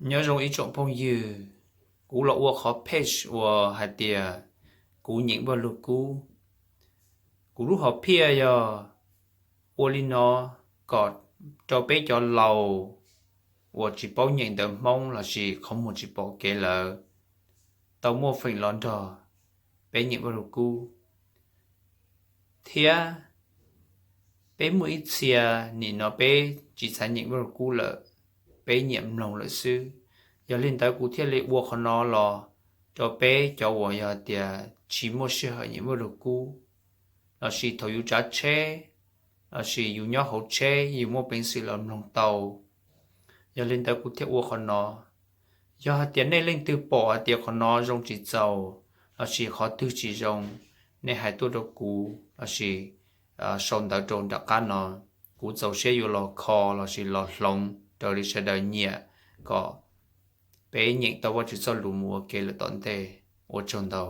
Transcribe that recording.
Nyob zoo ib tsoom phooj ywg, kuv los ua qhov page uas hais tias kuv nyeem Vajluskub. Kuv lub hom phiaj yog ua li no kom rau peb cov laus uas tsis paub nyeem ntawv Hmoob lossis qhov muag tsis pom kev lawm tau muaj feem los nrog peb nyeem Vajluskub. Thiab peb muaj ib txhia nim no peb tsis xav nyeem Vajluskub lawm, peb nyiam mloog lawm xwb. Yog li ntawd kuv thiaj li ua qhov no los rau peb cov uas yog tias tsis muaj sij hawm nyeem Vajluskub, lossis thaum yus tsav tsheb lossis yus nyob hauv tsheb yus muaj peev xwm los mloog tau. Yog li ntawd kuv thiaj ua qhov no. Yog hais tias nej leej twg pom hais tias qhov no zoo tsis txaus lossis qhov twg tsis zoo, nej hais tuaj rau kuv lossis sau ntawv rau nram qab no, kuv txaus siab yuav los kho lossis los hloov raws li sawv daws nyiam kom peb nyeem tau Vajtswv txoj lus mus ua ke lawm tom ntej. Ua tsaug ntau.